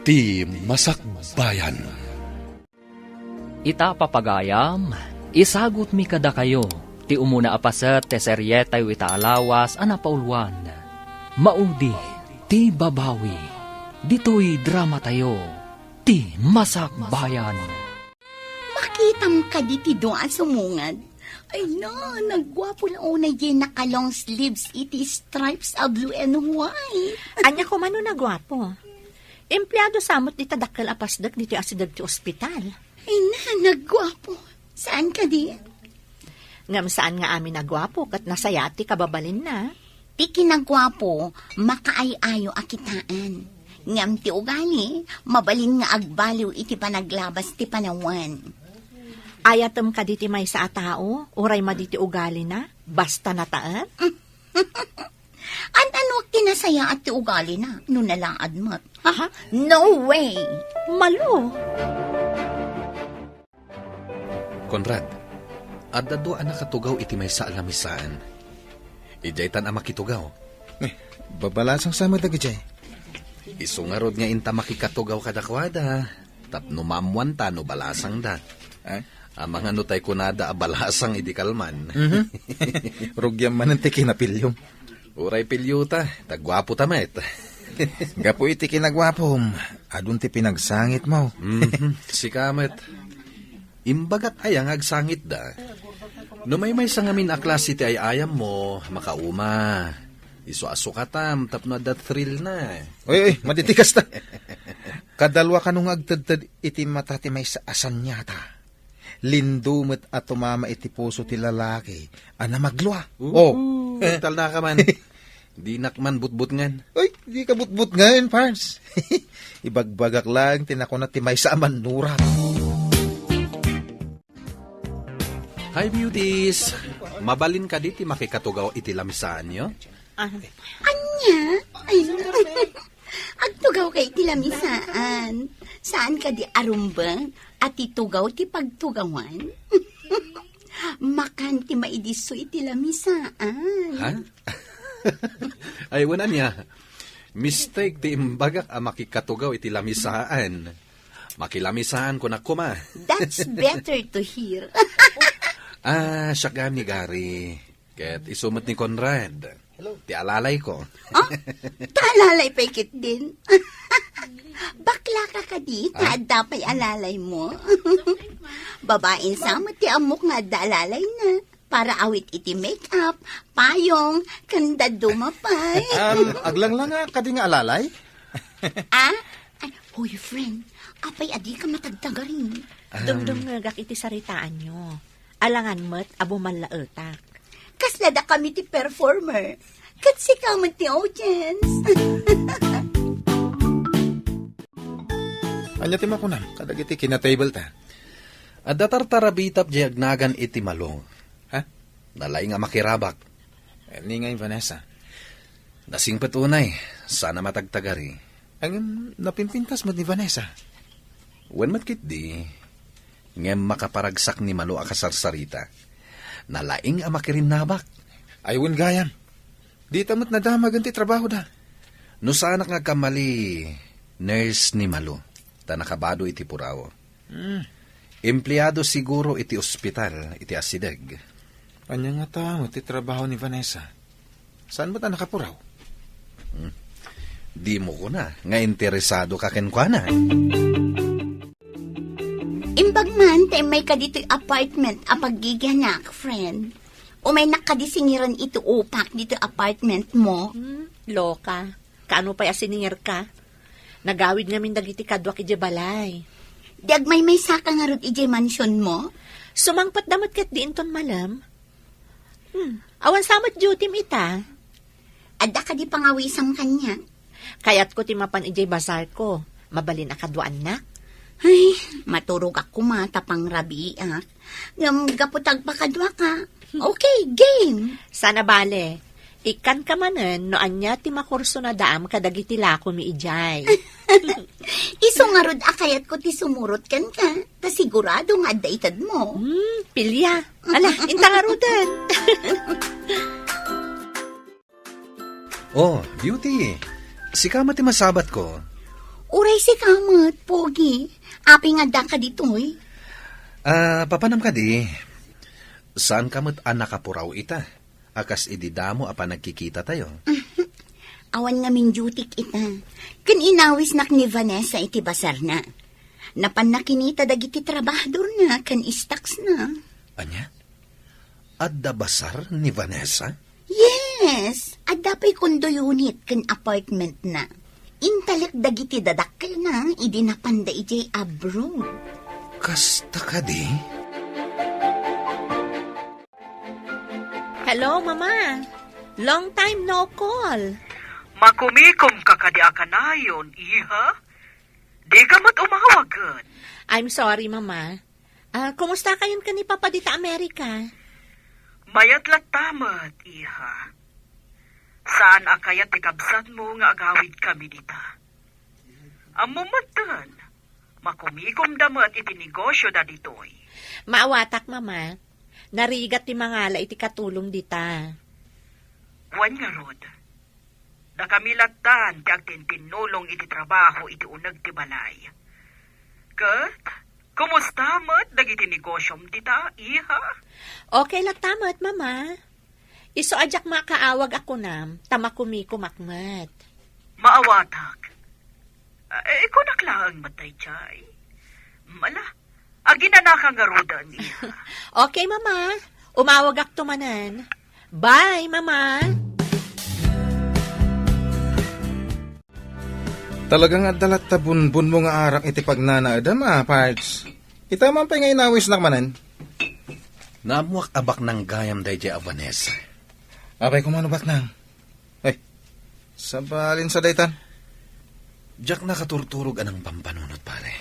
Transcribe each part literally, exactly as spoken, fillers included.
Ti Masakbayan. Ita, papagayam, isagutmi kadakayo ti umuna a paset ti serietayo ita a lawas a napauluan, Maudi ti Babawi. Ditoy dramatayo, Ti Masakbayan. Makitam kadi ti dua a sumungad? Ay na, nagguapo la unay diay naka-long sleeves iti stripes a blue and white. Ania koma no nagguapo? Empleado sa met dita dakkel a pasdek ditoy asideg ti ospital. Ay na, nagguapo. Saan kadi? Ngem saan nga amin a guapo ket nasayaat ti kababalinna. Ti kinaguapo, makaay-ayo a kitaen. Ngem ti ugali, mabalin nga agbaliw iti panaglabas ti panawen. Ayatem kadi ti maysa a tao, uray madi ti ugalina, basta nataen? An-anuak ti nasayaat ti ugalina, no nalaad met? Ha? No way! Malo! Conrad, adda dua a nakatugaw iti maysa a lamisaan. Idiaytan a makitugaw. Eh, babalasang sa met dagidiay. Isu ngarud nga inta makikatugaw kadakuada, tapno maammoanta no balasangda. Eh? Amangan no tay kunada a balasang idi kalman. Mhm. Rugiam manen ti kinapiliom. Uray piliota, ta guapota met. Gapu iti kinaguapom, adun ti pinagsangitmo. Mhm, sika met. Imbagak aya nga agsangitda. No maymaysa ngamin a klase ti ay-ayammo, makauma. Isu a sukatam tapno adda thrill na. Oy, oy, madi ti kasta. Kadalua kano nga agtedted iti mata ti maysa a saniata. Lindo met a tumama iti puso ti lalaki a namaglua. Oo, oh. Talna ka man. Dinak man butbutngan. Ay, di ka butbutngan, Pars. Ibagbagak lang ti nakuna ti maysa a mannurat. Hi, beauties! Mabalin kadi ti makikatugaw iti lamisaanyo? Ah. Ania? Ay, agtugaw kay iti lamisaan. Saan kadi a rumbeng a ti tugaw ti pagtugawan? Makan ti maidisso iti lamisaan. Ha? Ay, wen ania. Mistake ti imbagak a makikatugaw iti lamisaan. Makilamisaan kunak koma. That's better to hear. Ah, siak gayam ni Gary. Ket isu met ni Conrad. Hello. Ti alalayko. Ah? Ta alalay pay ketdin? Bakla ka kadi, ta adda pay alalaymo? Babain sa met ti ammok nga adda alalayna. Para awit iti make-up, payong, ken dadduma pay. Um, aglanglanga kadi nga alalay? Ah? Ay, hoy, friend, apay a dika matagtagarin? Um, dumdumngegak iti saritaanyo. Alangan met a bumallaetak. Kasla dakami ti performer. Ket sika met ti audience. Ania ti makunam kadagiti kinatable ta? Adda tartarabitap diay agnagan iti Malo. Ha? Nalaing a makirabak. Eh, ni ngay Vanessa? Nasingpet unay, saan a matagtagari. Ngem napimpintas met ni Vanessa. Wen met ketdi, ngem makaparagsak ni Malo a kasarsarita. Nalaing a makirinnabak. Ay, wen gayam. Dita met nadamag ti trabahoda. No saanak nga agkamali, nurse ni Malo, ta nakabado iti puraw. Hmm. Empleado siguro iti ospital iti asideg. Ania ngata met ti trabaho ni Vanessa? Saan met a nakapuraw? Hmm. Dimo kuna nga interesado ka kenkuana. Imbag man ta immay ka ditoy apartment a paggigianak, friend. Umaynak kadi singiran iti upak ditoy apartment mo? Hmm, loka. Kaano pay a siningirka? Nagawid ngamin dagiti kaduak idiay balay. Di agmaymaysa ka ngarud idiay mansion mo? Sumangpet da met ket di inton malem. Hmm, awan sa met duty-m ita. Adda kadi pangawisam kaniak? Kayatko ti mapan idiay bazar ko. Mabalin a kaduaannak. Ay, maturogak koma ta pangrabiiak. Ngem gapu ta agpakaduaka. Okay, game. Saan a bale. Ikkanka manen no ania ti makurso nadaam kadagiti lakomi idiay. Isu ngarud a kayatko ti sumurot kenka, ta sigurado nga adda itedmo. Hmm, pilia. Ala, inta ngaruden. Oh, Beauty. Sika met ti masabatko. Uray sika met, Pogi. Apay nga addaka ditoy? Ah, papanam kadi, saanka met a nakapuraw ita, a kas idi damo a panagkikitatayo. Awan ngamin dutyk ita. Ken inawisnak ni Vanessa iti basarna. Napanna kinita dagiti trabahadorna ken stocks-na. Ania? Adda basar ni Vanessa? Yes, adda pay condo unit ken apartment-na. Intalek dagiti dadakkelna idi napanda idiay abroad. Kasta kadi? Hello, Mama. Long time no call. Makumikom ka kadi a kanayon, iha? Di ka met umawagen. I'm sorry, Mama. Ah, kumusta kayon ken ni Papa dita Amerika? Mayat latta met, iha. Saan a kayat ti kabsatmo nga agawid kami dita. Ammo metten, makumikomda met iti negosyo da ditoy. Maawatak, Mama. Narigat ti mangala iti katulong dita. Wen ngarud, dakami lattan ti agtintinnulong iti trabaho iti uneg ti balay. Ket, kumusta met dagiti negosyom dita, iha? Okay latta met, Mama. Isu a diak makaawag a kunam, ta makumikomak met. Maawatak. Eh, kunak laeng met daydiay. Mala, aginanaka ngaruden, iha. Okay, Mama. Umawagakto manen. Bye, Mama. Talaga nga adda latta bunbunmo nga arak iti pagnanaedam, a, Pards. Ita man pay nga inawisnak manen. Naammoak a baknang gayam daydiay a Vanessa. Apay koma no baknang? Ay, sabalin sa daytan. Diak nakaturturog a nangpampanunot, pare.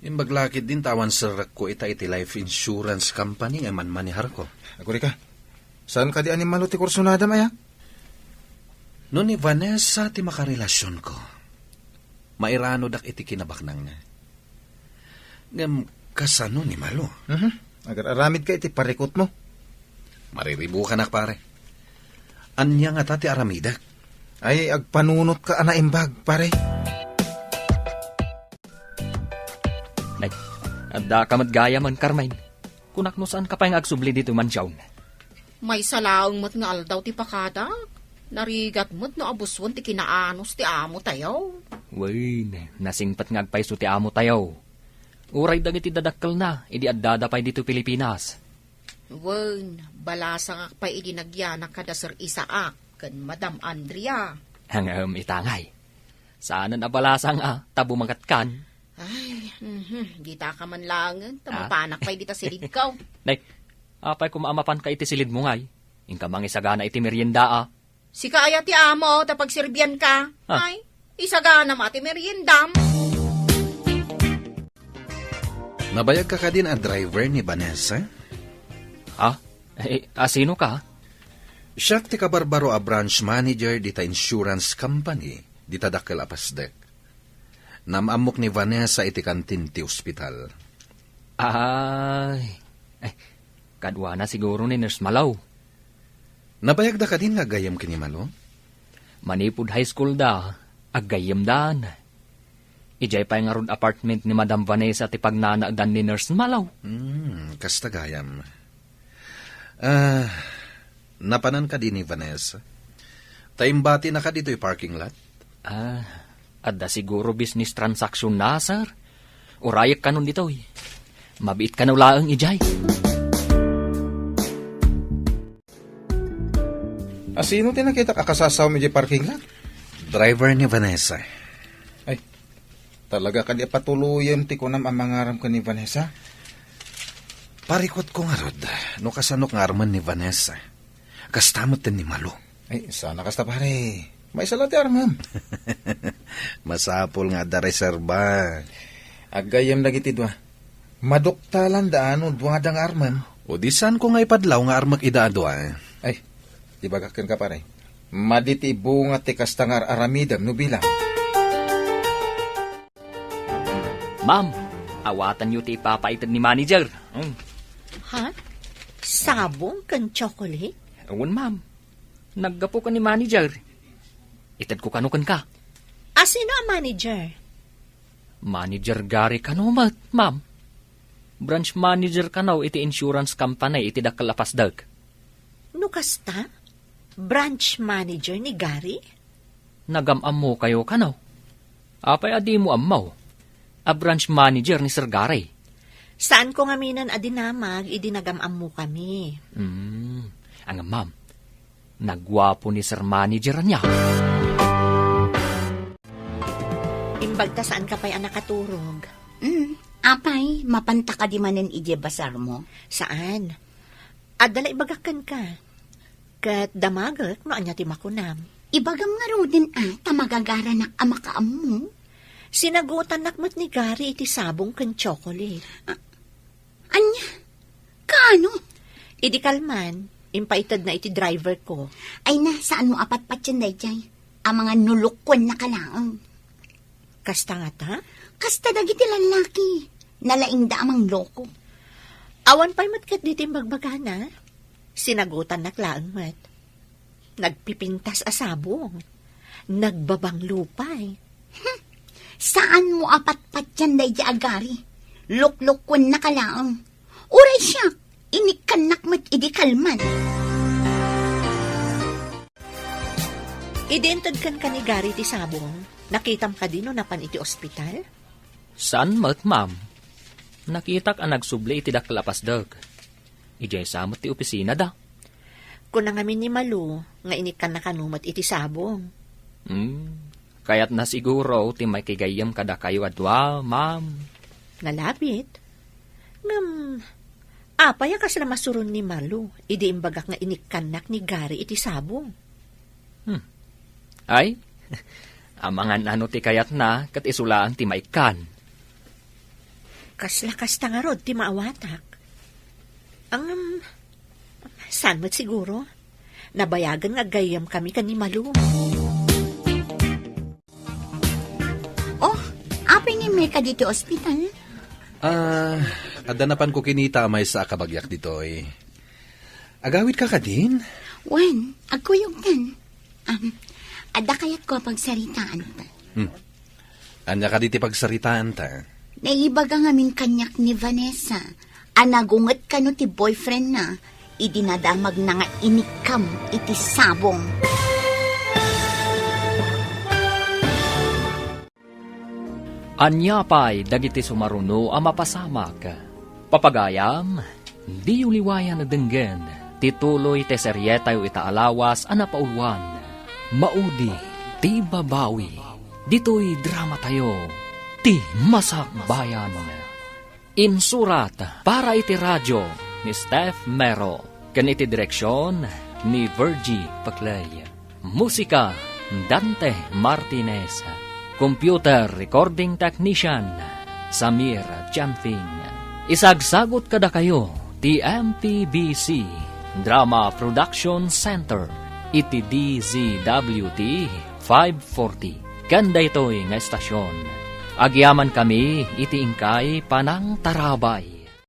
Imbag la ketdin ta awan serrekko ita iti life insurance company nga manmaneharko. Agurika, saan kadi a ni Malo ti kursunadam aya? No ni Vanessa ti makarelasionko, mairanodak iti kinabaknangna. Ngem kasano ni Malo? Mhm. Agar-aramidka iti parikutmo. Mariribukanak, pare. Ania ngata ti aramidek? Ay, agpanunotka a naimbag, pare. Nay, addaka met gayamen, Carmen. Kunak no saanka pay nga agsubli ditoy mansion. Maysa laeng met nga aldaw ti pakadak. Narigat met no abusuen ti kinaanus ti amo tayo. Wen, nasingpet nga agpayso ti amo tayo. Uray dagiti dadakkelna, idi addada pay ditoy Pilipinas. Wen, balasangak pay idi nagyanak kada Sir Isaac ken Madam Andrea. Ngem itangay. Saanen a balasang a, ta bumangatkan. Ay, mhm, dita ka man laengen, ta Ah? mapanak pay dita silidko. Nay, apay koma a mapanka iti silidmo ngay? Inka mangisagana iti merienda a. Sika aya ti amo, ta pagserbianka. Ah. Ay, isagana ma ti meriendam. Nabayagka kadin a driver ni Vanessa? Ha? Eh, asino ka? Siak ti kabarbaro a branch manager dita insurance company, dita dakkel a pasdek. Naam-ammok ni Vanessa iti kantin ti ospital. Ay, eh, kaduana siguro ni Nurse Malaw. Nabayagda kadin nga aggayem ken ni Malo? Manipud high school da, aggayyemdan. Idiay pay ngarud apartment ni Madam Vanessa ti pagnanaedan ni Nurse Malaw. Hmm, kasta gayam. Ah, napanan kadi ni Vanessa? Ta imbatinaka ditoy parking lot? Ah, adda siguro business transaction na, sir. Urayek kanon ditoy. Mabiit kano laeng idiay. Asino ti nakitak a kasasawam idiay parking lot? Driver ni Vanessa. Ay, talaga kadi a patuloyem ti kunam a mangaram ken ni Vanessa? Parikutko ngarud, no kasanok nga armen ni Vanessa. Kasta met ken ni Malo. Ay, sana kasta, pare. Maysa la ti armem. Masapul nga adda reserba. Aggayem dagiti dua. Maduktalan da ano duada nga armem. O di saan ko nga ipadlaw nga armek ida a dua, eh. Ay, di bagak kenka, pare. Madi ti bunga ti kasta nga ar-aramidem no bilang. Ma'am, awatanyo ti ipapaited ni manager. Mm. Ha? Sabong ken chocolate? Wen, ma'am. Naggapu ken ni manager. Itedko kano kenka. A sino a manager? Manager Gary kano met, ma'am. Branch manager kano iti insurance company iti dakkel a pasdek. No kasta, branch manager ni Gary? Nagam-ammokayo kano? Apay a dimo ammo? A branch manager ni Sir Gary. Saanko ngaminen a dinamag idi nagam-ammokami. Hmm, ngem ma'am, naguapo ni Sir Manager ania. Imbagta saanka pay a nakaturog. Hmm, apay, mapanta kadi manen idiay basarmo? Saan? Adda la ibagak kenka. Ket damagek no ania ti makunam. Ibagam ngaruden a ta magagaranak a makaammo. Sinagutannak met ni Gary iti sabong ken chocolate. A-, ania? Kaano? Idi kalman, impaitedna iti driver ko. Ay na, saanmo a patpatien daydiay? Amangan no lokuennaka laeng. Kasta ngata? Kasta dagiti lallaki. Nalaingda a mangloko. Awan pay met ketdi ti imbagbagana. Sinagutannak laeng met. Nagpipintas a sabong. Nagbabanglo pay. Hmm. Saanmo a patpatien daydiay a Gary? Loklokuennaka laeng. Uray siak, inikkannak met idi kalman. Idi inted kenka ni Gary ti sabong, nakitam kadi no napan iti ospital? Saan met, ma'am. Nakitak a nagsubli iti dakkel a pasdek. Idiay sa met ti opisinada. Kuna ngamin ni Malu nga inikkanna kano met iti sabong. Hmm, kayatna siguro ti makigayyem kadakayo a dua, ma'am. Nalabit. Ngem, apay a kasla masuron ni Malu idi imbagak nga inikkannak ni Gary iti sabong? Hmm. Ay, amangan ano ti kayatna, ket isu laeng ti maikkan. Kasla kasta ngarud ti maawatak. Ngem, saan met siguro? Nabayagen nga aggayyemkami ken ni Malu. Oh, apay nga immay kadi ti ospital? Ah, adda napanko kinita a maysa a kabagiak ditoy. Agawidka kadin? Wen, agkuyogtan. Um, adda kayatko a pagsaritaanta. Hmm. Ania kadi ti pagsaritaanta? Naibaga ngamin kaniak ni Vanessa a nagunget kano ti boyfriendna idi nadamagna nga inikkam iti sabong. Ania pay dagiti sumaruno a mapasamak? Papagayam, diyo liwayan a denggen ti tuloy ti serietayo ita a lawas a napauluan, Maudi ti Babawi, ditoy dramatayo, Ti Masakbayan. Insurat para iti radio ni Steph Mero, ken iti direksion ni Virgie Paclay. Musika, Dante Martinez. Computer recording technician, Samir Chanfing. Isagsagut kadakayo ti M P B C Drama Production Center iti D Z W T five forty. Ken daytoy nga estasion, agyamankami iti inkay panangtarabay.